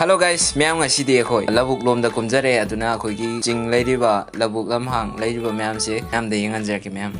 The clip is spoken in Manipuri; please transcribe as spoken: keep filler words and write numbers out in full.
Hello guys, ꯃꯌꯥꯝ, ꯉꯁꯤꯗꯤ ꯑꯩꯈꯣꯏ ꯂꯧꯕꯨꯛ ꯂꯣꯝꯗ ꯀꯨꯝꯖꯔꯦ꯫ ꯑꯗꯨꯅ ꯑꯩꯈꯣꯏꯒꯤ ꯆꯤꯡ ꯂꯩꯔꯤꯕ, ꯂꯧꯕꯨꯛ ꯂꯝꯍꯥꯡ ꯂꯩꯔꯤꯕ ꯃꯌꯥꯝꯁꯦ ꯃꯌꯥꯝꯗ ꯌꯦꯡꯍꯟꯖꯔꯛꯀꯦ ꯃꯌꯥꯝ꯫